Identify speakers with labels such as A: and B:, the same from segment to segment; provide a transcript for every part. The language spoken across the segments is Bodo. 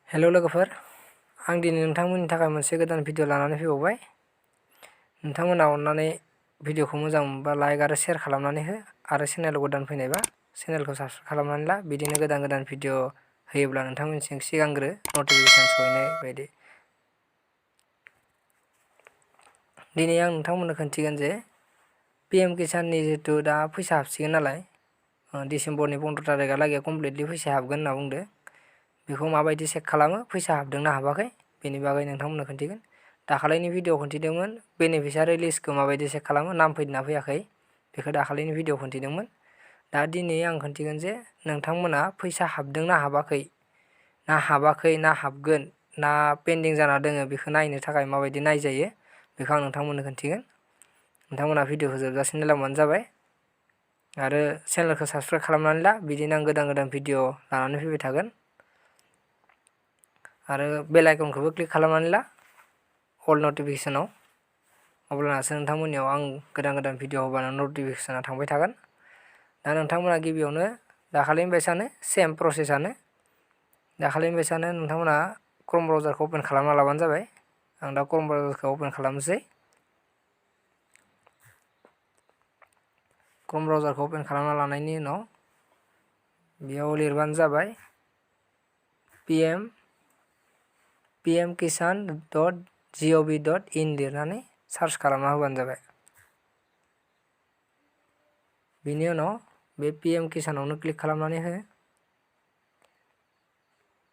A: हेल' लोगोफोर, आं दिनै नोंथांमोननि थाखाय मोनसे गोदान भिडिअ लानानै फैबावबाय। नोंथांमोना अननानै भिडिअखौ मोजां मोनबा लाइक आरो शेयार खालामनानै हो आरो चेनेलाव गोदान फैनायबा चेनेलखौ साबस्क्राइब खालामनानै ला। बिदिनो गोदान भिडिअ होयोब्ला नोंथांमोननिसिम सिगांग्रो नटिफिकेसन सहैनाय बायदि। दिनै आं नोंथांमोननो खोन्थिगोन जे PM किसाननि जिहेतु दा फैसा हाबसिगोन नालाय, डिसेम्बरनि 15 तारिखहालागै कमप्लिटलि फैसा हाबगोन होनना बुंदो। बेखौ माबायदि चेक खालामो, फैसा हाबदोंना हाबाखै बेनि बागै नोंथांमोननो खोन्थिगोन। दाखालिनि भिडिअ खोन्थिदोंमोन बेनिफिसियारि लिस्टखौ माबायदि चेक खालामो, नाम फैदोंना फैयाखै बेखौ दाखालिनि भिडिअ खोन्थिदोंमोन। दा दिनै आं खोन्थिगोन जे नोंथांमोना फैसा हाबदोंना हाबाखै, ना हाबगोन, ना पेन्डिं जाना दोङो बेखौ नायनो थाखाय माबायदि नायजायो बेखौ आं नोंथांमोननो खोन्थिगोन। नोंथांमोना भिडिअखौ जोबजासिम नायलांबानो जाबाय आरो चेनेलखौ साबस्क्राइब खालामनानै ला। बिदिनो आं गोदान भिडिअ लानानै फैबाय थागोन। आरो बेल आइकनखौबो क्लिक खालामनानै ला अल नटिफिकेसनाव, अब्लानासो नोंथांमोननियाव आं गोदान भिडिअ होबानो नटिफिकेसना थांबाय थागोन। दा नोंथांमोना गिबियावनो दाखालिनि बायसानो सेम प्रसेसआनो, दाखालिनि बायसानो नोंथांमोना क्रम ब्राउजारखौ अपेन खालामना लाबानो जाबाय। आं दा क्रम ब्राउजारखौ अपेन खालामनोसै। क्रम ब्राउजारखौ अपेन खालामना लानायनि उनाव बेयाव लिरबानो जाबाय pmkisan.gov.in लिरनानै सार्च खालामना होबानो जाबाय। बेनि उनाव बे PM किसानावनो क्लिक खालामनानै हो।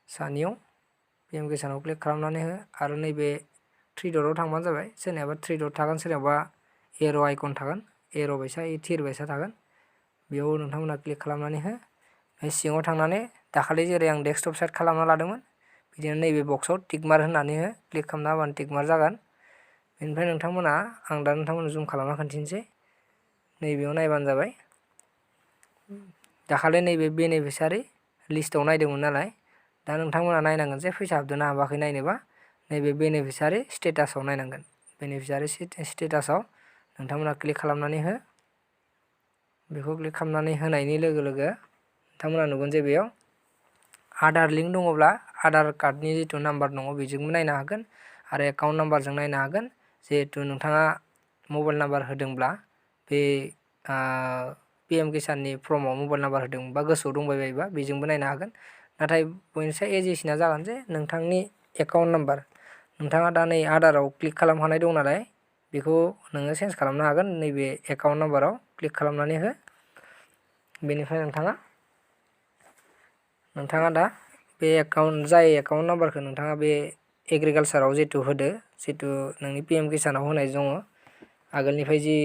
A: सानियाव PM किसानाव क्लिक खालामनानै हो आरो नैबे 3 डटआव थांबानो जाबाय। सोरनियाबा 3 डट थागोन, सोरनियाबा एर' आइकन थागोन, एर' बायसा थिर बायसा थागोन। बेयाव नोंथांमोना क्लिक खालामनानै हो। सिङाव थांनानै दाखालि जेरै आं डेस्कटप साइड खालामना लादोंमोन बिदिनो नैबे बक्सआव टिकमार होनानै हो। क्लिक खालामना होबानो टिकमार जागोन। बेनिफ्राय नोंथांमोना, आं दा नोंथांमोननो जुम खालामना खोन्थिनोसै। नैबेयाव नायबानो जाबाय। दाखालि नैबे बेनिफिसियारि लिस्टआव नायदोंमोन नालाय, दा नोंथांमोना नायनांगोन जे फैसा हाबदोंना हाबाखै नायनोबा नैबे बेनिफिसियारि स्टेटासाव नायनांगोन। बेनिफिसियारि स्टेटासाव नोंथांमोना क्लिक खालामनानै हो। बेखौ क्लिक खालामनानै होनायनि लोगो लोगो नोंथांमोना नुगोन जे बेयाव आधार लिंक दङब्ला आधार कार्डनि जिथु नाम्बार दङ बेजोंबो नायनो हागोन आरो एकाउन्ट नाम्बारजों नायनो हागोन। जिहेतु नोंथाङा मबाइल नाम्बार होदोंब्ला बे PM किसाननि फर्मआव मबाइल नाम्बार होदोंबा गोसोआव दंबाय बायोबा बेजोंबो नायनो हागोन। नाथाय बयनिसाय इजिसिना जागोन जे नोंथांनि एकाउन्ट नाम्बार, नोंथाङा दा नै आधाराव क्लिक खालामखानाय दं नालाय बेखौ नोङो चेन्ज खालामनो हागोन। नैबे एकाउन्ट नाम्बाराव क्लिक खालामनानै हो। बेनिफ्राय नोंथाङा दा बे जाय एकाउन्ट नाम्बारखौ नोंथाङा बे एग्रिकालसाराव जितु होदो, जितु नोंनि PM किसानाव होनाय दङ आगोलनिफ्राय जि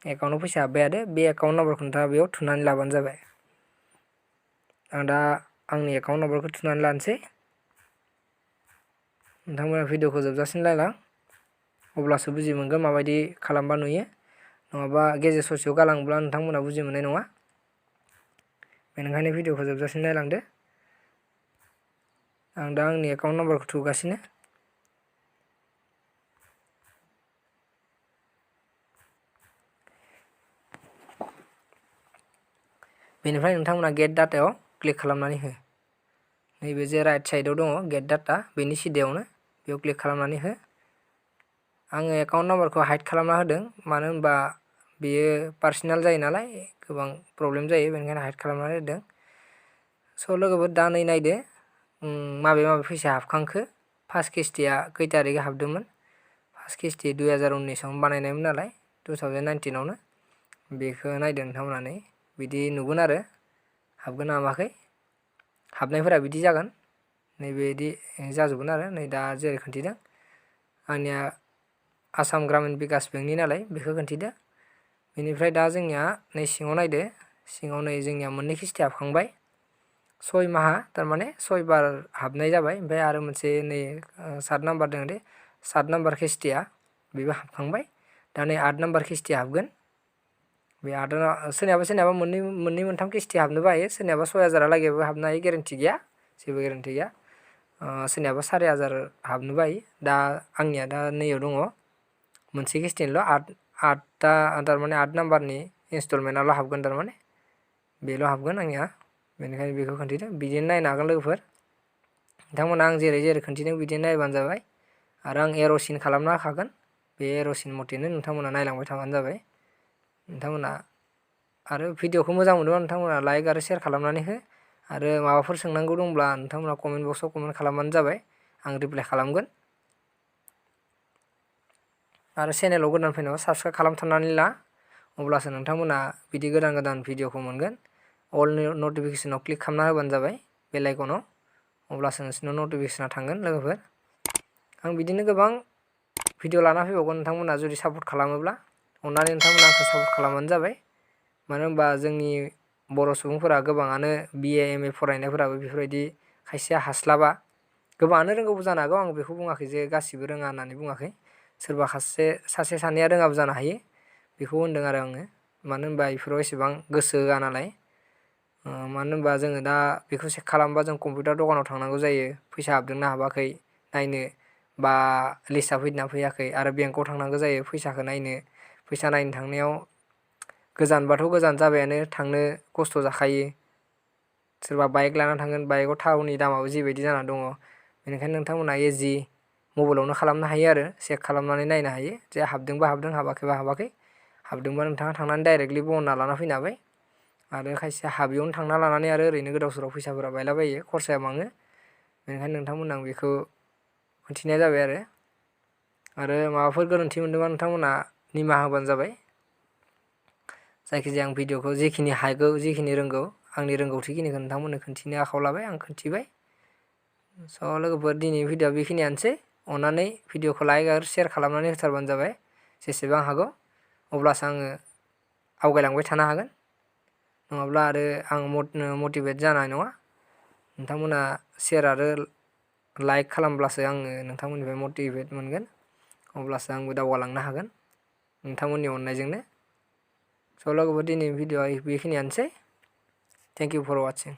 A: एकाउन्टआव फैसा हाबबाय थादो, बे एकाउन्ट नाम्बारखौ नोंथाङा बेयाव थुनानै लाबानो जाबाय। आं दा आंनि एकाउन्ट नाम्बारखौ थुनानै लानोसै। नोंथांमोना भिडिअखौ जोबजासिम नायलां, अब्लासो बुजि मोनगोन माबायदि खालामबा नुयो। नङाबा गेजेर ससेयाव गालांब्ला नोंथांमोना बुजि मोननाय नङा। बेनिखायनो भिडिअखौ जोबजासिम नायलांदो। आं दा आंनि एकाउन्ट नाम्बारखौ थुगासिनो। बेनिफ्राय नोंथांमोना गेट डाटायाव क्लिक खालामनानै हो। नैबे जे राइट साइडआव दङ गेट डाटा, बेनि सिदायावनो बेयाव क्लिक खालामनानै हो। आङो एकाउन्ट नाम्बारखौ हाइड खालामना होदों, मानो होनबा बेयो पार्सनेल जायो नालाय गोबां प्रब्लेम जायो, बेनिखायनो हाइड खालामनानै होदों। स' लोगोफोर दा नै नायदो माबे फैसा हाबखांखो। फार्स्ट किस्तिया खै तारिखै हाबदोंमोन। फार्स्ट किस्ति 2019आवनो बानायनायमोन नालाय 2019आवनो। बेखौ नायदो नोंथांमोना बिदि नुगोन आरो हाबगोन ना हाबाखै। हाबनायफोरा बिदि जागोन, नैबेदि जाजोबगोन आरो नै दा जेरै खोन्थिदों। आंनिया आसाम ग्रामिन बिकास बेंकनि नालाय बेखौ खोन्थिदो। बेनिफ्राय दा जोंनिया नै सिङाव नायदो, सिङाव नै जोंनिया मोननै किस्ति हाबखांबाय। 6 माहा थारमाने 6 बार हाबनाय जाबाय। ओमफ्राय आरो मोनसे नै 7 नाम्बार दङ दे, 7 नाम्बार किस्तिया बेबो हाबखांबाय। दा नै 8 नाम्बार किस्तिया हाबगोन। बे सोरनियाबा मोननै मोनथाम किस्ति हाबनोबो हायो। सोरनियाबा 6000हालागैबो हाबनो हायो, गेरेन्टि गैया, जेबो गेरेन्टि गैया। सोरनियाबा 4500 हाबनोबो हायो। दा आंनिया दा नैयाव दङ मोनसे किस्तिनिल' 8टा थारमाने 8 नाम्बारनि इनस्टलमेन्टआल' हाबगोन, थारमाने बेल' हाबगोन आंनिया। बेनिखायनो बेखौ खोन्थिदों। बिदिनो नायनो हागोन लोगोफोर। नोंथांमोना आं जेरै खोन्थिदों बिदिनो नायबानो जाबाय आरो आं एर'सिन खालामना होखागोन बे एर'सिन मथेनो नोंथांमोना नायलांबाय थाबानो जाबाय नोंथांमोना आरो भिडिअखौ मोजां मोनोबा नोंथांमोना लाइक आरो शेयार खालामनानै हो आरो माबाफोर सोंनांगौ दंब्ला नोंथांमोना कमेन्ट बक्सआव कमेन्ट खालामबानो जाबाय आं रिप्लाय खालामगोन आरो चेनेलाव गोदान फैनायाव साबस्क्राइब खालामथारनानै ला अब्लासो नोंथांमोना बिदि गोदान भिडिअखौ मोनगोन अल नटिफिकेसनाव क्लिक खालामना होबानो जाबाय बेल आइकनाव अब्लासो नोंसोरनाव नटिफिकेसना थांगोन लोगोफोर आं बिदिनो गोबां भिडिअ लाना फैबावगोन नोंथांमोना जुदि सापर्ट खालामोब्ला अननानै नोंथांमोना आंखौ सापर्ट खालामबानो जाबाय मानो होनबा जोंनि बर' सुबुंफोरा गोबाङानो BA MA फरायनायफोराबो बेफोरबायदि खायसेया हास्लाबा गोबाङानो रोंगौबो जानो हागौ आं बेखौ बुङाखै जे गासिबो रोङा होननानै बुङाखै सोरबा सासे सानैया रोङाबो जानो हायो बेखौ होनदों आरो आङो मानो होनबा बेफोराव एसेबां गोसो होआ नालाय मानो होनबा जोङो दा बेखौ चेक खालामबा जों कम्पिउटार दखानाव थांनांगौ जायो फैसा हाबदोंना हाबाखै नायनो बा लिस्टआ फैदोंना फैयाखै आरो बेंकआव थांनांगौ जायो फैसाखौ नायनो फैसा नायनो थांनायाव गोजानबाथ' गोजान जाबायानो थांनो खस्थ' जाखायो सोरबा बाइक लाना थांगोन बाइकआव थावनि दामाबो जिबायदि जाना दङ बेनिखायनो नोंथांमोना इजि मबाइलावनो खालामनो हायो आरो चेक खालामनानै नायनो हायो जे हाबदोंबा हाबदों हाबाखैबा हाबाखै हाबदोंबा नोंथाङा थांनानै डाइरेक्टलि बहनना लाना फैनो हाबाय आरो खायसे हाबियावनो थांना लानानै आरो ओरैनो गोदाव सोराव फैसाफोरा बायलाबायो खरसाया बाङो बेनिखायनो नोंथांमोना आं बेखौ मिथिनाय जाबाय आरो माबाफोर गोरोन्थि मोनदोंबा नोंथांमोना निमाहा होबानो जाबाय जायखिजाया आं भिडिअखौ जेखिनि हागौ जेखिनि रोंगौ आंनि रोंगौथिखिनिखौ नोंथांमोननो खोन्थिनो आखायाव लाबाय आं खोन्थिबाय स' लोगोफोर दिनै भिडिअ बेखिनियानोसै अननानै भिडिअखौ लाइक आरो शेयार खालामनानै होथारबानो जाबाय जेसेबां हागौ अब्लासो आङो आवगायलांबाय थानो हागोन नङाब्ला आरो आं मटिभेट जानाय नङा नोंथांमोना शेयार आरो लाइक खालामब्लासो आङो नोंथांमोननिफ्राय मटिभेट मोनगोन अब्लासो आंबो दावगालांनो हागोन नोंथांमोननि अननायजोंनो स' लोगोफोर दिनै भिडिअआ बेखिनियानोसै थेंक इउ फर वाचिं